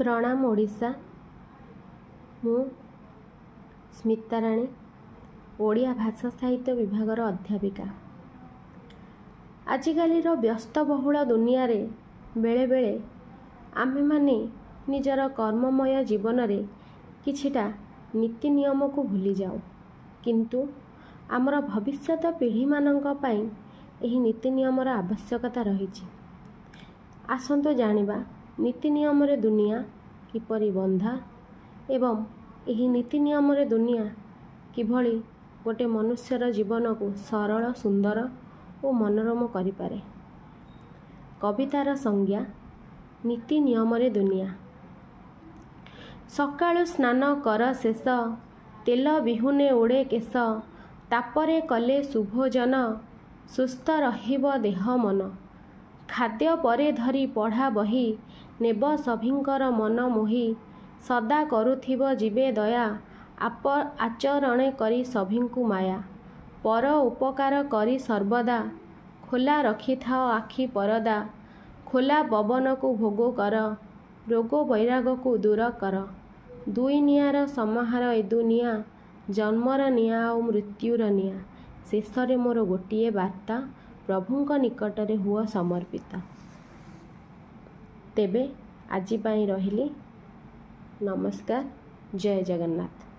ପ୍ରଣାମ ଓଡ଼ିଶା। ମୁଁ ସ୍ମିତାରାଣୀ, ଓଡ଼ିଆ ଭାଷା ସାହିତ୍ୟ ବିଭାଗର ଅଧ୍ୟାପିକା। ଆଜିକାଲିର ବ୍ୟସ୍ତବହୁଳ ଦୁନିଆରେ ବେଳେବେଳେ ଆମେମାନେ ନିଜର କର୍ମମୟ ଜୀବନରେ କିଛିଟା ନୀତି ନିୟମକୁ ଭୁଲିଯାଉ, କିନ୍ତୁ ଆମର ଭବିଷ୍ୟତ ପିଢ଼ିମାନଙ୍କ ପାଇଁ ଏହି ନୀତି ନିୟମର ଆବଶ୍ୟକତା ରହିଛି। ଆସନ୍ତୁ ଜାଣିବା ନୀତି ନିୟମରେ ଦୁନିଆ କିପରି ବନ୍ଧା ଏବଂ ଏହି ନୀତି ନିୟମରେ ଦୁନିଆ କିଭଳି ଗୋଟେ ମନୁଷ୍ୟର ଜୀବନକୁ ସରଳ, ସୁନ୍ଦର ଓ ମନୋରମ କରିପାରେ। କବିତାର ସଂଜ୍ଞା ନୀତି ନିୟମରେ ଦୁନିଆ। ସକାଳୁ ସ୍ନାନ କର ଶେଷ, ତେଲ ବିହୁନେ ଉଡ଼େ କେଶ, ତାପରେ କଲେ ସୁଭୋଜନ, ସୁସ୍ଥ ରହିବ ଦେହ ମନ। ଖାଦ୍ୟ ପରେ ଧରି ପଢ଼ା ବହି, ନେବ ସଭିଙ୍କର ମନ ମୋହି, ସଦା କରୁଥିବ ଜୀବେ ଦୟା, ଆପ ଆଚରଣେ କରି ସଭିଙ୍କୁ ମାୟା। ପର ଉପକାର କରି ସର୍ବଦା, ଖୋଲା ରଖିଥାଅ ଆଖି ପରଦା, ଖୋଲା ପବନକୁ ଭୋଗ କର, ରୋଗ ବୈରାଗକୁ ଦୂର କର। ଦୁଇ ନିଆଁର ସମାହାର ଏ ଦୁନିଆ, ଜନ୍ମର ନିଆଁ ଆଉ ମୃତ୍ୟୁର ନିଆଁ। ଶେଷରେ ମୋର ଗୋଟିଏ ବାର୍ତ୍ତା, ପ୍ରଭୁଙ୍କ ନିକଟରେ ହୁଅ ସମର୍ପିତ। ତେବେ ଆଜି ପାଇଁ ରହିଲି। ନମସ୍କାର, ଜୟ ଜଗନ୍ନାଥ।